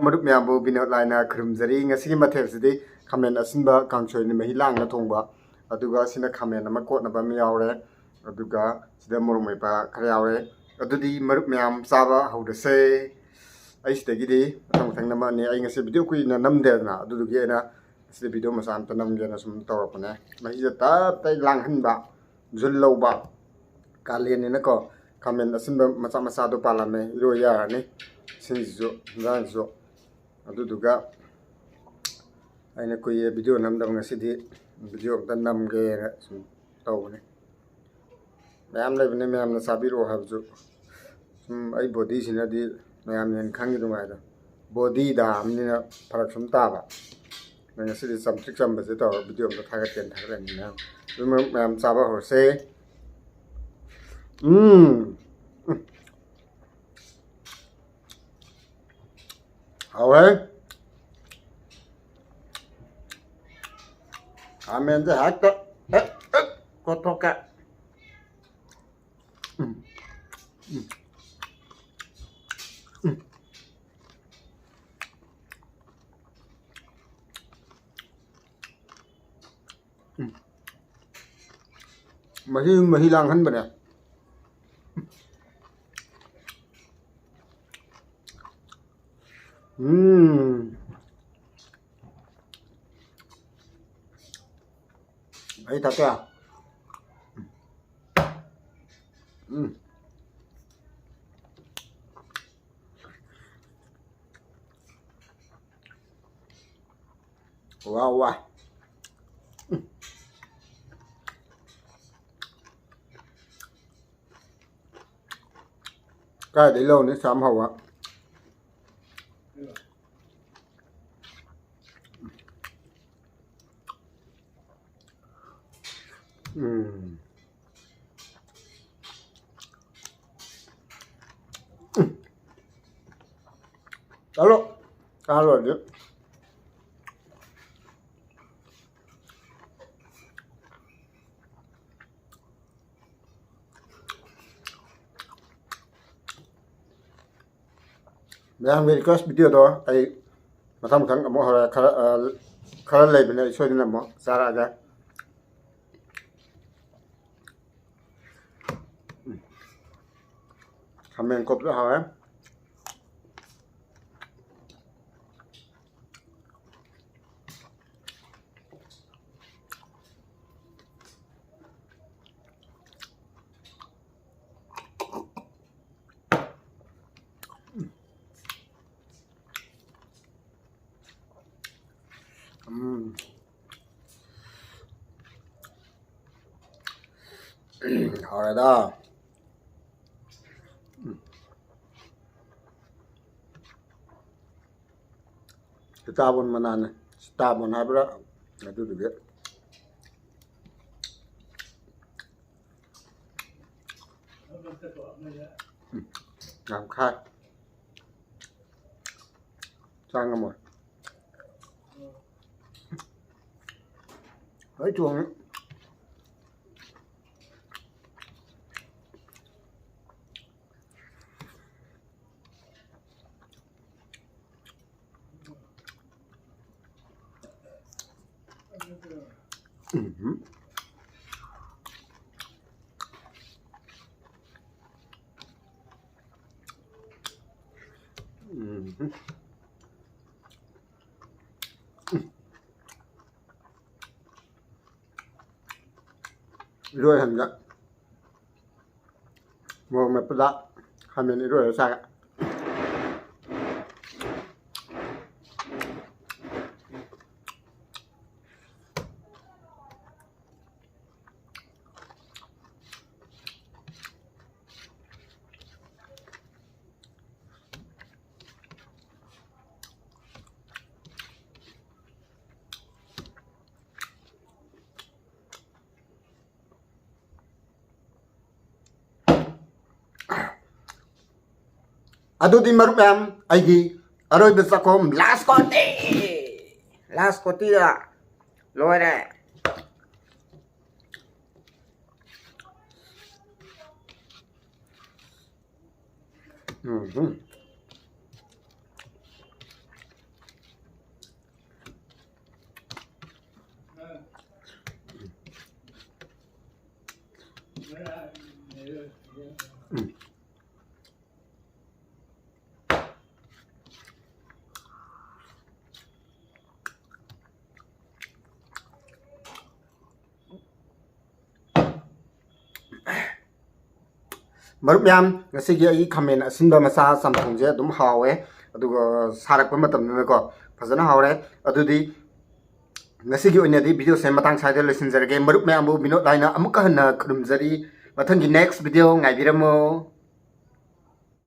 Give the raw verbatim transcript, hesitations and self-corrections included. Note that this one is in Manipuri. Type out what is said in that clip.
ꯃꯔꯨꯞ ꯃꯌꯥꯝꯕꯨ ꯕꯤꯅꯣꯗ ꯂꯥꯏꯅ ꯈꯨꯔꯨꯝꯖꯔꯤ꯫ ꯉꯁꯤꯒꯤ ꯃꯊꯦꯜꯁꯤꯗꯤ ꯈꯥꯃꯦꯟ ꯑꯁꯤꯟꯕ ꯀꯥꯡꯁꯣꯏꯅꯤ, ꯃꯍꯤ ꯂꯥꯡꯅ ꯊꯣꯡꯕ, ꯑꯗꯨꯒ ꯁꯤꯅ ꯈꯥꯃꯦꯟ ꯑꯃ ꯀꯣꯠꯅꯕ ꯑꯃ ꯌꯥꯎꯔꯦ, ꯑꯗꯨꯒ ꯁꯤꯗ ꯃꯣꯔꯣꯛ ꯃꯦꯠꯄ ꯈꯔ ꯌꯥꯎꯔꯦ꯫ ꯑꯗꯨꯗꯤ ꯃꯔꯨꯞ ꯃꯌꯥꯝ ꯆꯥꯕ ꯍꯧꯔꯁꯦ꯫ ꯑꯩ ꯁꯤꯗꯒꯤꯗꯤ ꯃꯊꯪ ꯃꯊꯪ ꯅꯝꯃꯛꯑꯅꯤ꯫ ꯑꯩ ꯉꯁꯤ ꯚꯤꯗꯤꯑꯣ ꯀꯨꯏꯅ ꯅꯝꯗꯦꯗꯅ, ꯑꯗꯨꯗꯨꯒꯤ ꯑꯩꯅ ꯉꯁꯤꯗꯤ ꯚꯤꯗꯤꯑꯣ ꯃꯆꯥ ꯑꯝꯇ ꯅꯝꯒꯦꯅ ꯁꯨꯝ ꯇꯧꯔꯛꯄꯅꯦ꯫ ꯃꯍꯤꯁꯦ ꯇꯞ ꯇꯞ ꯂꯥꯡꯍꯟꯕ, ꯖꯨꯜ ꯂꯧꯕ꯫ ꯀꯥꯂꯦꯟꯅꯤꯅꯀꯣ, ꯈꯥꯃꯦꯟ ꯑꯁꯤꯟꯕ ꯃꯆꯥ ꯃꯆꯥꯗꯣ ꯄꯥꯜꯂꯝꯃꯦ, ꯏꯔꯣꯏ ꯌꯥꯔꯅꯤ꯫ ꯁꯤꯡꯁꯤꯁꯨ, ꯍꯤꯟꯖꯥꯡꯁꯤꯁꯨ꯫ ꯑꯗꯨꯗꯨꯒ ꯑꯩꯅ ꯀꯨꯏꯌꯦ ꯚꯤꯗꯤꯑꯣ ꯅꯝꯗꯕ, ꯉꯁꯤꯗꯤ ꯚꯤꯗꯤꯑꯣ ꯑꯝꯇ ꯅꯝꯒꯦꯅ ꯁꯨꯝ ꯇꯧꯕꯅꯦ꯫ ꯃꯌꯥꯝ ꯂꯩꯕꯅꯦ, ꯃꯌꯥꯝꯅ ꯆꯥꯕꯤꯔꯛꯑꯣ ꯍꯥꯏꯕꯁꯨ꯫ ꯁꯨꯝ ꯑꯩ ꯕꯣꯗꯤꯁꯤꯅꯗꯤ ꯃꯌꯥꯝꯅ ꯍꯦꯟꯅ ꯈꯪꯉꯤꯗꯨꯉꯥꯏꯗ, ꯕꯣꯗꯤ ꯗꯥꯝꯅꯤꯅ ꯐꯔꯛ ꯁꯨꯝ ꯇꯥꯕ꯫ ꯑꯗ ꯉꯁꯤꯗꯤ ꯆꯝꯇ꯭ꯔꯤꯛ ꯆꯝꯕꯁꯦ ꯇꯧꯔꯒ ꯚꯤꯗꯤꯑꯣ ꯑꯝꯇ ꯊꯥꯒꯠꯀꯦꯅ ꯊꯥꯒꯠꯂꯛꯏꯅꯤ ꯃꯌꯥꯝ꯫ ꯑꯗꯨ ꯃꯔꯨꯞ ꯃꯌꯥꯝ ꯆꯥꯕ ꯍꯧꯔꯁꯦ꯫ ꯎꯝ꯫ ꯎꯝ꯫ ꯍꯥꯎꯋꯦ꯫ ꯈꯥꯃꯦꯟꯁꯦ ꯍꯦꯛꯇ ꯍꯦꯛ ꯍꯦꯛ ꯀꯣꯠꯊꯣꯛꯀꯦ꯫ ꯎꯝ꯫ ꯎꯝ꯫ ꯎꯝ꯫ ꯎꯝ꯫ ꯃꯍꯤ, ꯃꯍꯤ ꯂꯥꯡꯍꯟꯕꯅꯦ꯫ ꯎꯝ꯫ ꯑꯩ ꯊꯛꯀꯦ꯫ ꯎꯝ꯫ ꯋꯥ, ꯋꯥ꯫ ꯀꯥꯏꯗꯩ ꯂꯧꯅꯤ ꯁꯥꯝ ꯍꯧꯕ? ꯎꯝ꯫ ꯆꯠꯂꯣ꯫ ꯆꯥꯔꯨꯔꯗꯤ꯫ ꯃꯌꯥꯝꯒꯤ request videoꯗꯣ ꯑꯩ ꯃꯊꯪ ꯃꯊꯪ ꯑꯃꯨꯛ ꯍꯧꯔ-, ꯈꯔ, ꯑ, ꯈꯔ ꯂꯩꯕꯅꯦ, ꯑꯩ ꯁꯣꯏꯗꯅ ꯑꯃꯨꯛ ꯆꯥꯔꯛꯑꯒꯦ꯫ ꯎꯝ꯫ ꯈꯥꯃꯦꯟ ꯀꯣꯠꯄꯗꯣ ꯍꯥꯎꯋꯦ꯫ ꯎꯝ꯫ ꯍꯥꯎꯔꯦꯗ꯫ ꯎꯝ꯫ ꯁꯤꯇꯥꯕꯣꯟ ꯃꯅꯥꯅꯦ꯫ ꯁꯤꯇꯥꯕꯣꯟ ꯍꯥꯏꯕ꯭ꯔꯥ? ꯑꯗꯨꯗꯨꯒꯤ꯫ ꯎꯝ꯫ ꯌꯥꯝ ꯈꯥꯏ꯫ ꯆꯥ ꯉꯝꯃꯣꯏ꯫ ꯂꯣꯏ ꯊꯣꯡꯉꯦ꯫ ꯎꯝ꯫ ꯎꯝ꯫ ꯏꯔꯣꯏ ꯍꯟꯗꯛ ꯃꯣꯔꯣꯛ ꯃꯦꯠꯄꯗ ꯈꯥꯃꯦꯟ ꯏꯔꯣꯏꯔ ꯆꯥꯔꯦ꯫ ꯑꯗꯨꯗꯤ ꯃꯔꯨꯞ ꯃꯌꯥꯝ, ꯑꯩꯒꯤ ꯑꯔꯣꯏꯕ ꯆꯥꯛꯈꯣꯝ, last ꯀꯣꯇꯤ! Last ꯀꯣꯇꯤꯗ ꯂꯣꯏꯔꯦ꯫ ꯎꯝ ꯍꯨꯝ꯫ ꯎꯝ꯫ ꯃꯔꯨꯞ ꯃꯌꯥꯝ, ꯉꯁꯤꯒꯤ ꯑꯩꯒꯤ ꯈꯥꯃꯦꯟ ꯑꯁꯤꯟꯕ ꯃꯆꯥ ꯆꯝꯊꯣꯡꯁꯦ ꯑꯗꯨꯝ ꯍꯥꯎꯋꯦ, ꯑꯗꯨꯒ ꯁꯥꯔꯛꯄ ꯃꯇꯝꯗꯅꯀꯣ ꯐꯖꯅ ꯍꯥꯎꯔꯦ꯫ ꯑꯗꯨꯗꯤ ꯉꯁꯤꯒꯤ ꯑꯣꯏꯅꯗꯤ video ꯁꯦ ꯃꯇꯥꯡ ꯁ꯭ꯋꯥꯏꯗ ꯂꯣꯏꯁꯤꯟꯖꯔꯒꯦ꯫ ꯃꯔꯨꯞ ꯃꯌꯥꯝꯕꯨ ꯕꯤꯅꯣꯗ ꯂꯥꯏꯅ ꯑꯃꯨꯛꯀ ꯍꯟꯅ ꯈꯨꯔꯨꯝꯖꯔꯤ꯫ ꯃꯊꯪꯒꯤ next video ꯉꯥꯏꯕꯤꯔꯝꯃꯣ꯫